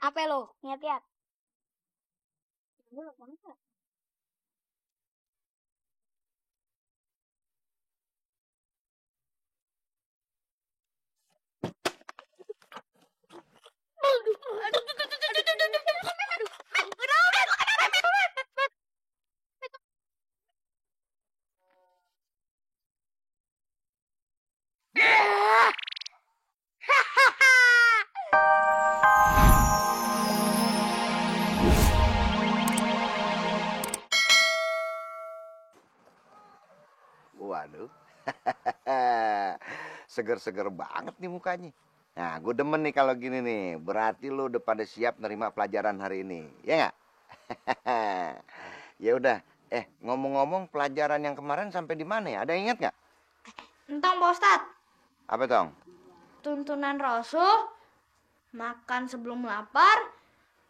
Apa lo? Lihat-lihat. Waduh, seger-seger banget nih mukanya. Nah, gue demen nih kalau gini nih. Berarti lu udah pada siap nerima pelajaran hari ini, ya nggak? Ya udah. Ngomong-ngomong pelajaran yang kemarin sampai di mana ya? Ada yang ingat nggak? Entong, Pak Ustadz. Apa tong? Tuntunan Rasul, makan sebelum lapar,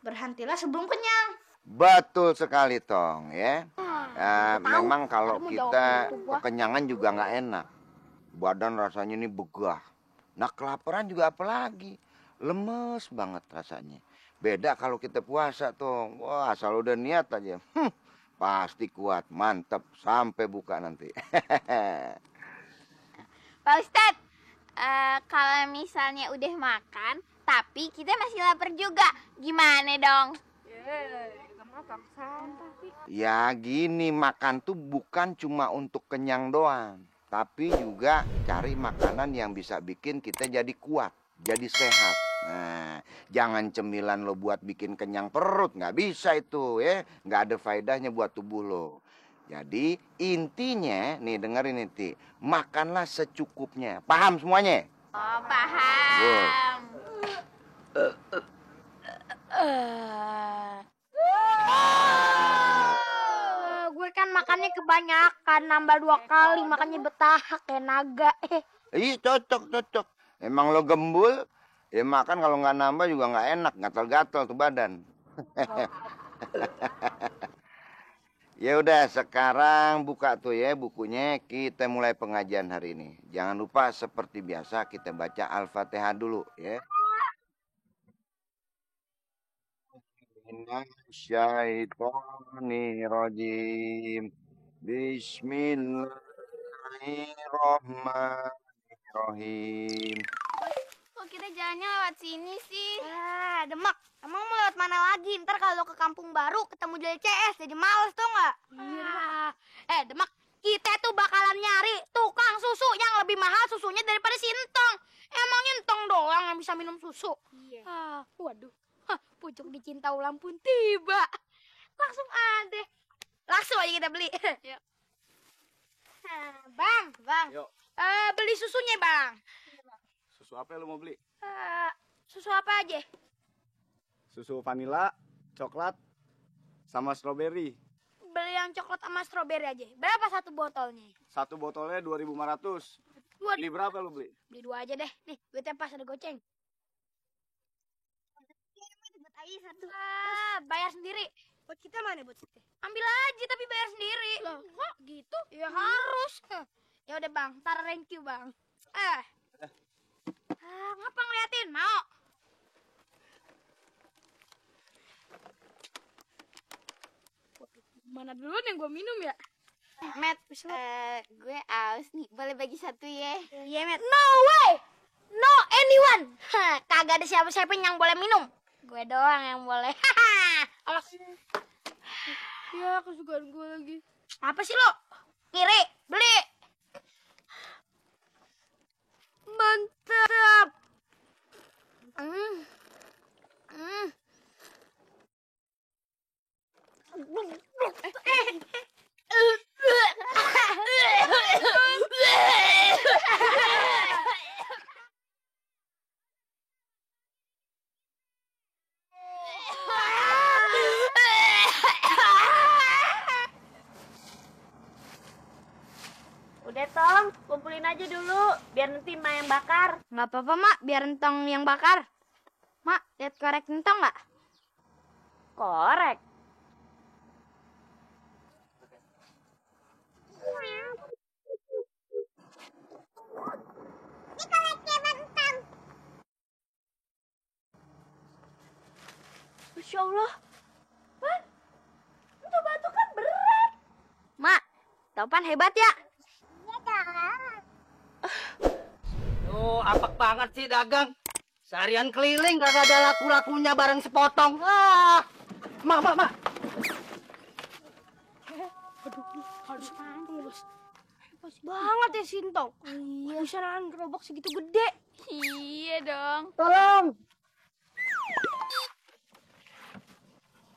berhentilah sebelum kenyang. Betul sekali tong, ya. Memang kalau kita kekenyangan juga nggak enak. Badan rasanya ini begah. Nah kelaparan juga apalagi. Lemes banget rasanya. Beda kalau kita puasa tuh. Wah asal udah niat aja. Pasti kuat, mantep. Sampai buka nanti. Pak Ustadz, kalau misalnya udah makan, tapi kita masih lapar juga, gimana dong? Ya gini, makan tuh bukan cuma untuk kenyang doang. Tapi juga cari makanan yang bisa bikin kita jadi kuat, jadi sehat. Nah, jangan cemilan lo buat bikin kenyang perut. Nggak bisa itu ya. Nggak ada faedahnya buat tubuh lo. Jadi intinya, nih dengerin ini, makanlah secukupnya. Paham semuanya? Oh, paham. Gue kan makannya kebanyakan, nambah 2 kali, makanya betah kayak naga. Ih, cocok. Emang lo gembul, ya makan kalau nggak nambah juga nggak enak, gatal-gatal tuh badan. Ya udah, sekarang buka tuh ya bukunya, kita mulai pengajian hari ini. Jangan lupa seperti biasa kita baca Al-Fatihah dulu ya. Minasyaitonirrajim. Bismillahirrahmanirrahim. Kok kita jalannya lewat sini sih? Demak, emang mau lewat mana lagi? Ntar kalau ke kampung baru ketemu Jali CS, jadi males tuh nggak? Demak, kita tuh bakalan nyari tukang susu yang lebih mahal susunya daripada si Entong. Emangnya Entong doang yang bisa minum susu? Iya. Waduh, pucuk dicinta ulang pun tiba. Langsung ada. Langsung aja kita beli. Yuk. Bang. Yuk. Beli susunya, Bang. Susu apa yang lo mau beli? Susu apa aja? Susu vanila, coklat, sama stroberi. Beli yang coklat sama stroberi aja. Berapa satu botolnya? Satu botolnya 2.500. Beli berapa lo beli? Beli 2 aja deh. Nih, duitnya pas ada goceng. Bayar sendiri. Buat kita mana buat kita? Ambil aja tapi bayar sendiri. Loh, kok gitu? Ya harus. Ya udah, Bang. Ntar thank you, Bang. Ngapa ngeliatin? Mau? Mana duluan yang gue minum ya? Matt, gue aus nih. Boleh bagi satu ya? Iya, Matt. No way! No anyone! Kagak ada siapa-siapa yang boleh minum. Gue doang yang boleh. Alas. Ya, kesukaan gue lagi. Apa sih lo? Ngiri, beli. Mantap. Udah, Tong, kumpulin aja dulu, biar nanti Mak yang bakar. Nggak apa-apa, Mak, biar Entong yang bakar. Mak, lihat korek Entong nggak? Korek? Allah. Itu batu kan berat. Mak, Topan hebat ya? Oh, apak banget sih dagang. Seharian keliling kagak ada laku-lakunya barang sepotong. Ah, mak. Harus mampus. Pas banget ya Sintong. Iya. Bisa nahan gerobak segitu gede. Iya dong. tolong.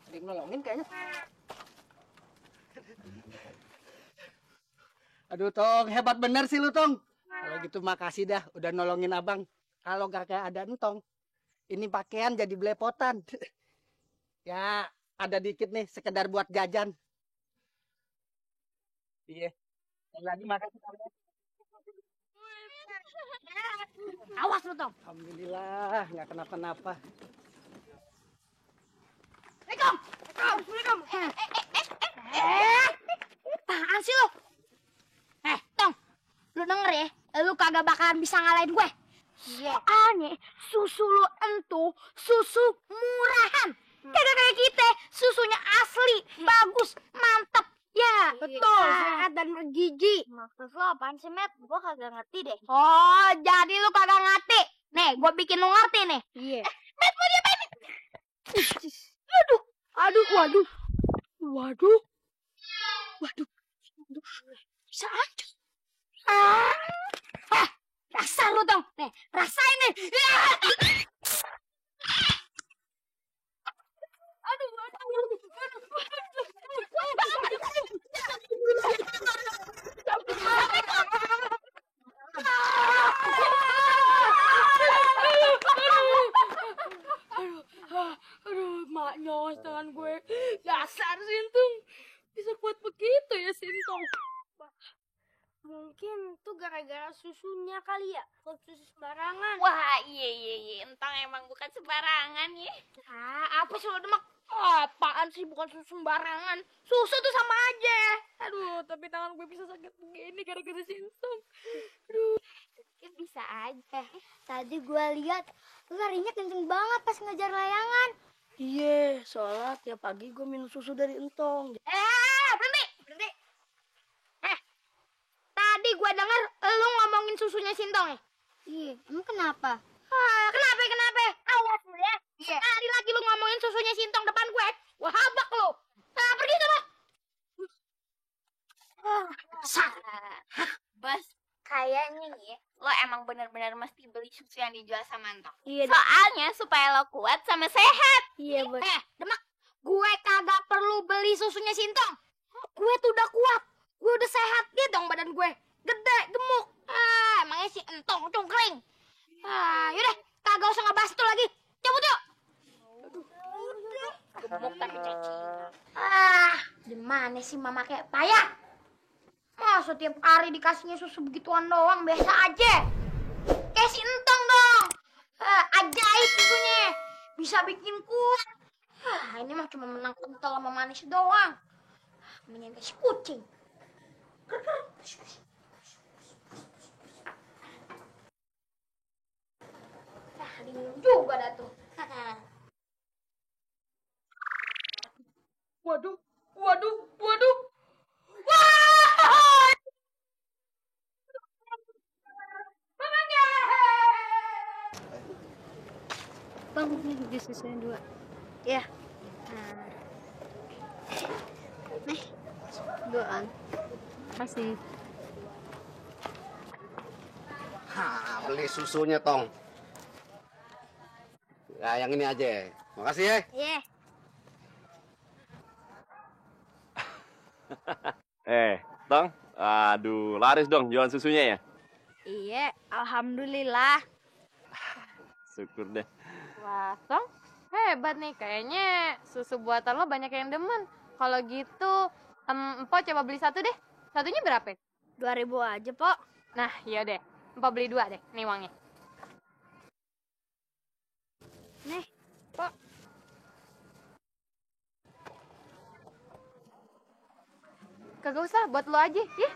Ada yang nolongin kayaknya. Aduh, Tong, hebat bener sih lu, Tong. Kalau gitu makasih dah udah nolongin abang. Kalau gak kayak ada entong, ini pakaian jadi belepotan. Ya, ada dikit nih, sekedar buat jajan. Iya. Lagi makasih. Awas lu, Tong. Alhamdulillah, nggak kenapa-napa. Assalamualaikum. Apaan sih lo? Tong, lu denger ya, lu kagak bakalan bisa ngalahin gue. Soalnya susu lu entu susu murahan. Kagak kayak kita, susunya asli, bagus, mantep. Ya, Betul, sehat dan bergizi. Maksud lo apaan sih, Met? Gue kagak ngerti deh. Oh, jadi lu kagak ngerti. Nih, gue bikin lu ngerti nih. Iya. Met, mau diapain? Waduh. Bisa aja. Rasa lu dong. Nih, rasain nih. Aduh, mak nyos tangan gue. Dasar Sintung. Bisa kuat begitu ya Sintong. Mungkin tuh gara-gara susunya kali ya. Bukan susu sembarangan. Wah, iya. Entang emang bukan sembarangan ya. Apa sih lo demak? Apaan sih bukan susu sembarangan? Susu tuh sama aja. Aduh, tapi tangan gue bisa sakit begini gara-gara Sintong. Mungkin bisa aja. Tadi gue lihat lu larinya kenceng banget pas ngejar layangan. Iya, soalnya tiap pagi gue minum susu dari Entong. Berhenti. Tadi gue denger lu ngomongin susunya Sintong ya? Iya, emang kenapa? Kenapa? Awas lu ya. Iya. Tadi lagi lu ngomongin susunya Sintong depan gue. Wah, habak lu. Nah, pergi sana. Bos, kayaknya nih ya, lo emang benar-benar mesti beli susu yang dijual sama Entong. Iya, Soalnya supaya lo kuat sama sehat. iya, Bos. Demak, gue kagak perlu beli susunya Sintong. Gue tuh udah kuat. Gue udah sehat gitu dong badan gue. Gede, gemuk. Emangnya si Entong cungkring. Yaudah, kagak usah ngebahas itu lagi. Cabut yuk. Gemuk tapi caci. Gimana sih mama kayak payah? Masa tiap hari dikasihnya susu begituan doang, biasa aja. Kayak si Entong dong. Ajaib susunya. Bisa bikin kuat. Ini mah cuma menang kental sama manis doang. Mendingan kasih kucing. Diminum juga dah tuh. Waduh. Wah! Bang, ini di susunya 2. Ya. Nih. 2-an. Masih. Beli susunya, Tong. Ya, yang ini aja. Makasih ya. Iya. Tong, aduh, laris dong jualan susunya ya? Iya, alhamdulillah. Syukur deh. Wah, Tong, hebat nih. Kayaknya susu buatan lo banyak yang demen. Kalau gitu, Empo coba beli 1 deh. Satunya berapa? 2.000 aja, Pok. Nah, iya deh. Empo beli 2 deh. Nih uangnya. Nih, Pok. Kagak usah, buat lo aja, ya.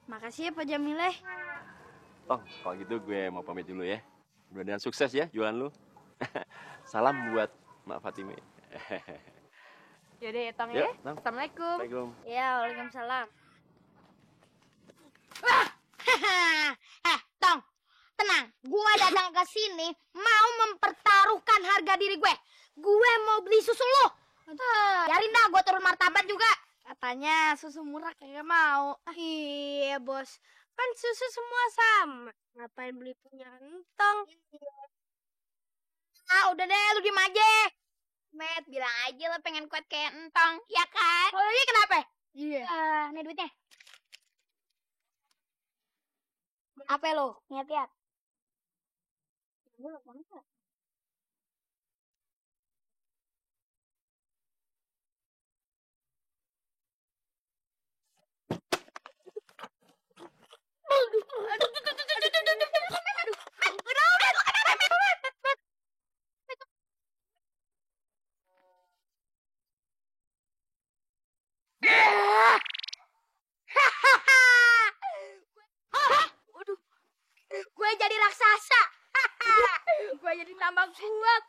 Makasih ya, Pak Jamileh. Tong, kalau gitu gue mau pamit dulu ya. Mudah-mudahan sukses ya jualan lu. Salam buat Mak Fatime. Yaudah ya, Tong Yuk, ya. Tong. Assalamualaikum. Assalamualaikum. Ya, waalaikumsalam. Tong, tenang. Gua datang ke sini mau mempertaruhkan harga diri gue. Gue mau beli susu lu. Biarin dah, gue turun martabat juga. Katanya susu murah kagak mau. Iya, Bos. Kan susu semua sama. Ngapain beli punya Entong? Ah, udah deh, lu diem aja. Met, bilang aja lo pengen kuat kayak Entong, ya kan? Kalau ini kenapa? Iya. Nih duitnya. Apa lo? Lihat-lihat. Gue jadi raksasa. Gue jadi tambah kuat.